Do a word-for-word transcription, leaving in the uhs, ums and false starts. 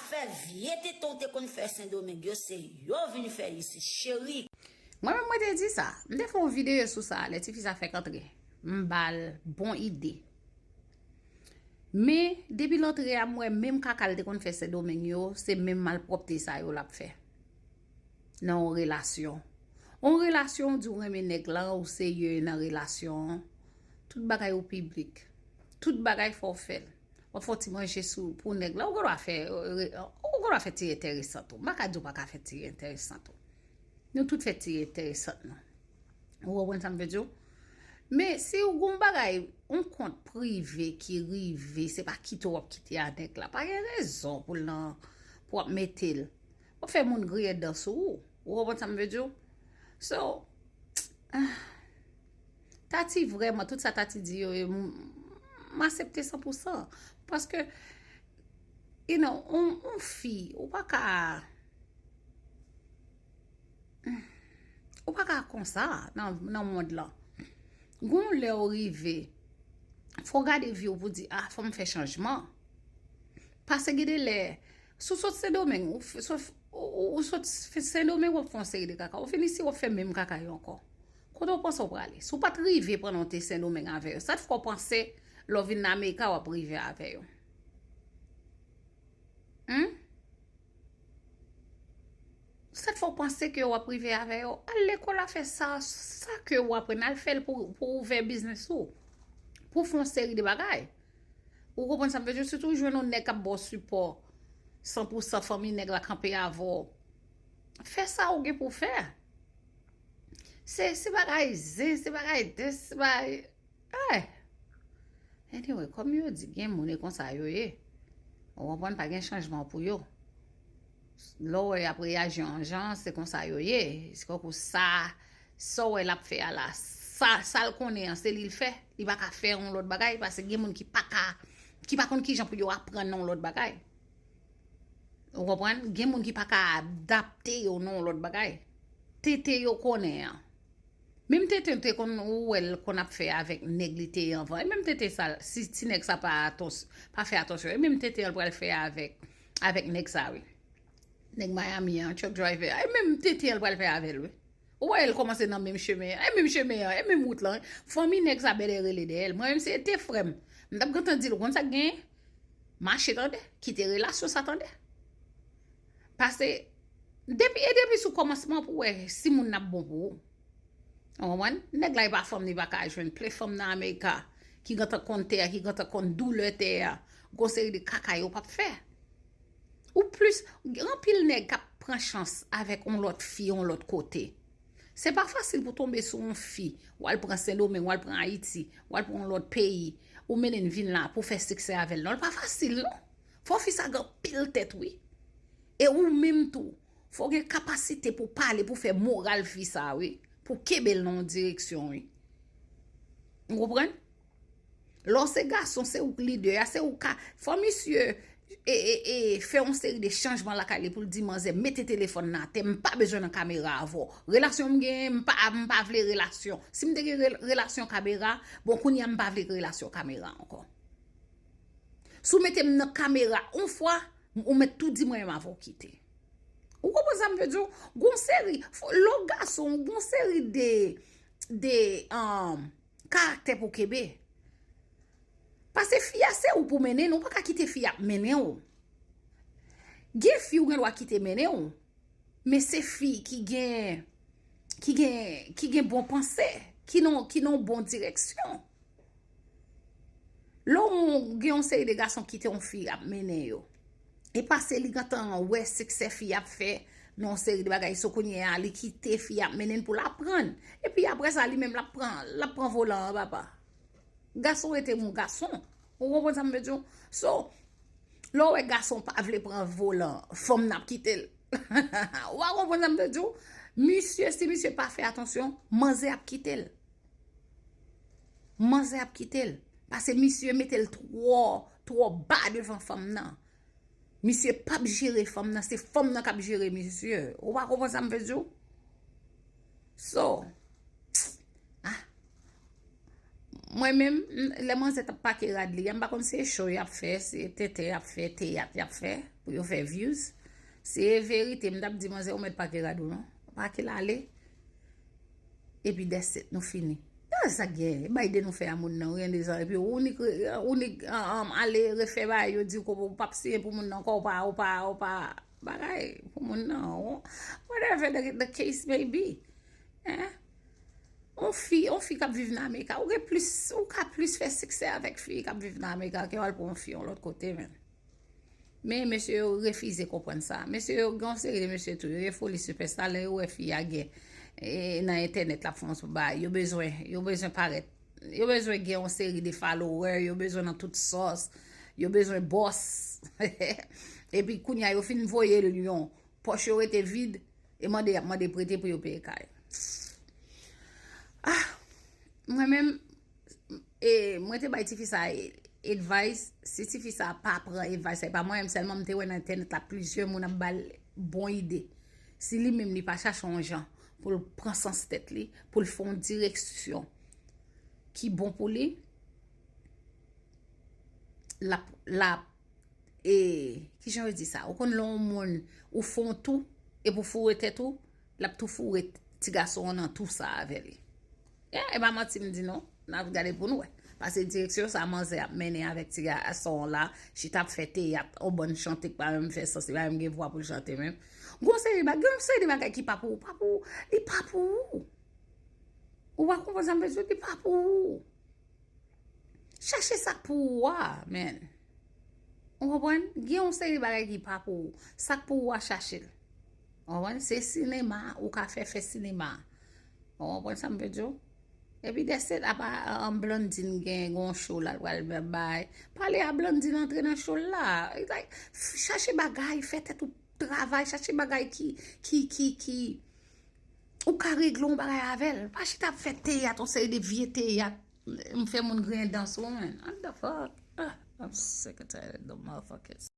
Fè vye tenten w te konn fè Sendomeng yo, se yo vin fè isit, cheri. Mwen menm, mwen te di sa. M te fè yon videyo sou sa, lè tifi sa fèk antre. M ba l bon ide. Men, depi l antre a, m wè menm kaka l te konn fè Sendomeng yo, se menm malpwòpte sa yo l ap fè nan yon relasyon. Yon relasyon, w di w renmen nèg lan, ou serye nan relasyon an, tout bagay ou piblik. Tout bagay fò w fè l. W ap fè yon ti manje sou, pou nèg la, ou gendwa fè, ou gendwa fè ti enteresan tou. M pa ka di w pa ka fè ti enteresan tou. Nou tout fè ti enteresan nou. Ou konprann sa m vle di w? Men si w gon bagay, yon kont prive ki rive, se pa kite w ap kite a nèg la. Pa gen rezon pou l nan, pou w ap mete l. W ap fè moun griyen dan sou ou. Ou konprann sa m vle di w? So, ah, Tati vrèman, tout sa Tati di yo, yo, m, m aksepte san pou san. Paske, you know, on, on fi, ou pa ka, ou pa ka konsa nan, nan mond lan. Gon lè ou rive, fò w gade vi w pou di, ah, fò m fè chanjman. Paske gen de lè, si w sot Sendomeng, ou, f- sot, ou, ou sot Sendomeng, w ap fè yon seri de kaka. Ou vin isi, w ap fè menm kaka yo ankò. Kote w panse w prale? Si w pa t rive pandan w te Sendomeng avè yo, sa t fè w panse lè w vin nan Amerika, w ap rive avè yo? Hmm? Sa t fè w panse ke w ap rive avè yo? Al lekòl, al fè sa, sa ke w aprann, al fè l pou, pou ouvè biznis ou. Pou fè yon seri de bagay. Ou konprann sa m vle di w? Sitou w jwenn yon nèg k ap ba w sipò san pou san, fanmi nèg la kanpe avè w. Fè sa ou gen pou w fè. Se, se bagay zen, se bagay dens, se bagay, eh. Anyway, kòm yo di, gen moun e konsa yo ye. Ou konprann, pa gen chanjman pou yo. Lè w wè y ap reyaji yon jan, se konsa yo ye. Se kankou sa, sa w wè l ap fè a la, sa, sa l konnen an, se li l fè. Li pa ka fè yon lòt bagay, paske gen moun ki pa ka, ki pa konn kijan pou yo aprann yon lòt bagay. Ou konprann? Gen moun ki pa ka adapte yo nan yon lòt bagay. Tenten yo konnen an. Menm tenten te konn, ou wè l konn ap fè avèk nèg li te ye anvan. E menm tenten sa, si ti nèg sa pa atans-, pa fè atansyon, e menm tenten an l pral fè avèk, avèk nèg sa, wi. Nèg Miami an, truck driver. E menm tenten an l pral fè avè l, wi. Ou wè l kòmanse nan menm chemen an, e menm chemen an, e menm wout lan. Fanmi nèg sa bèlè rele dèyè l. Mwen menm, si se te frè m, m t ap gentan di l, ou konn sa k genyen? Mache tande, kite relasyon sa tande. Paske, depi, e depi sou kòmansman pou w wè si moun nan ap bon pou ou. Ou konprann? Nèg la e pa fanm, li pa ka jwenn plen fanm nan Amerika ki gentan konn tè a, ki gentan konn doulè tè a. Gon seri de kaka yo p ap fè. Ou plis, anpil nèg k ap pran chans avèk yon lòt fi, yon lòt kote. Se pa fasil pou tonbe sou yon fi, w al pran Sendomeng, w al pran Ayiti, w al pran yon lòt peyi, ou mennen l vin la pou fè siksè avè l. Non, l pa fasil, non. Fò fi sa gen anpil tèt, wi. E ou menm tou, fò w gen kapasite pou pale, pou fè moral fi sa, wi. Pou kenbe l nan yon direksyon, wi. Ou konprann? Lè w se gason, se ou k lidè a, se ou k ka. Fò misye e, e, e, fè yon seri de chanjman lakay li pou l di manzè, mete telefòn nan atè, m pa bezwen nan kamera avè w. Relasyon m genyen, m pa, m pa vle relasyon. Si m te gen rel- relasyon kamera, bon, kounye a m pa vle relasyon kamera ankò. Si w mete m nan kamera yon fwa, ou mèt tou di mwen menm avè w kite. Ou konprann sa m vle di w? Gon seri, fò- lè w gason, gon seri de, de, um, karaktè pou kenbe. Paske fi a se ou pou mennen l, ou pa ka kite fi a ap mennen w. Gen fi ou gen dwa kite mennen w, men se fi ki gen, ki gen, ki gen bon panse, ki nan, ki nan bon direksyon. Lè w gen yon seri de gason ki kite yon fi ap mennen yo, e paske li gentan wè siksè fi ap fè nan yon seri de bagay, so kounye a li kite fi ap mennen l pou l aprann. Epi apre sa, li menm l ap pran, l ap pran volan an, papa. Gason rete yon gason. Ou konprann sa m vle di w? So, lè w wè gason pa vle pran volan, fanm nan ap kite l. Ou a konprann sa m vle di w? Misye, si misye pa fè atansyon, manzè ap kite l. Manzè ap kite l. Paske misye mete l twò, twò ba devan fanm nan. Misye p ap jere fanm nan, se fanm nan k ap jere misye. Ou pa konprann sa m vle di w? So, ah, Mwen menm, m- lè manzè t ap pake rad li a, m pa konn si e show y ap fè, si e tenten y ap fè, teyat y ap fè pou yo fè views. Si e verite, m t ap di manzè ou mèt pake rad ou non. Pake l ale. Epi that's it, nou fini. Sa sa gen, bay de nou fè a moun nan, rien de sa. Epi ou nik, ou nik um, um, ale refè bagay, yo di w ou p ap siyen pou moun nan ankò, ou pa, ou pa, ou pa bagay pou moun nan. Whatever the, the case may be. Hein? On fi, on fi k ap viv nan Amerika, ou gen plis, ou ka plis fè siksè avèk fi k ap viv nan Amerika ke w al pran on fi yon lòt kote, men. Men mesye yo refize konprann sa. Mesye yo, gen yon seri de mesye tou, yo gen foli sipèsta, lè yo wè fi a gen e, nan entènèt la, fè yon bagay, yo bezwen, yo bezwen parèt. Yo bezwen gen yon seri de follower, yo bezwen nan tout sòs, yo bezwen bòs. Epi kounye a yo fin voye l yon pòch yo rete vid, e mande y ap mande prete pou yo peye kay. Ah, mwen menm, e, mwen te bay tifi sa advice, si tifi sa pa pran advice, e pa mwen menm sèlman, m te wè nan entènèt la plizyè moun ap ba l bon ide. Si li menm li pa chache yon jan pou l pran sans tèt li, pou l fè yon direksyon ki bon pou li, l ap, l ap e, kijan yo di sa? Ou konn lè yon moun, ou fè yon tou, e pou foure tèt ou, l ap tou foure ti gason an nan tou sa avè li. Yeah, e pa manti m di non. N ap gade pou nou wè. Paske direksyon sa manzè ap mennen avèk ti gason an la, chita ap fè teyat, on bann chante k pa menm fè sans, li pa menm gen vwa pou l chante menm. Gon seri bagay, gen yon seri de bagay ki pa pou ou, pa pou ou, li pa pou ou. Ou pa konprann sa m vle di w, li pa pou ou. Chache sa k pou ou a, men. Ou konprann? Gen yon seri bagay ki pa pou ou. Sa k pou ou a, chache l. Ou konprann? Se sinema, ou ka fè, fè sinema. Ou konprann sa m vle di w? Epi that's it, apa um, Blondine gen gon show la, l pral bay. Pale a Blondine antre nan show la. Like, chache bagay, fè tèt ou travay, chache bagay ki, ki, ki, ki, ou ka regle yon bagay avè l. Pa chita ap fè teyat, yon seri de vye teyat. M fè moun griyen dan sou mwen. What the fuck? Ah, I'm sick and tired of the motherfuckers.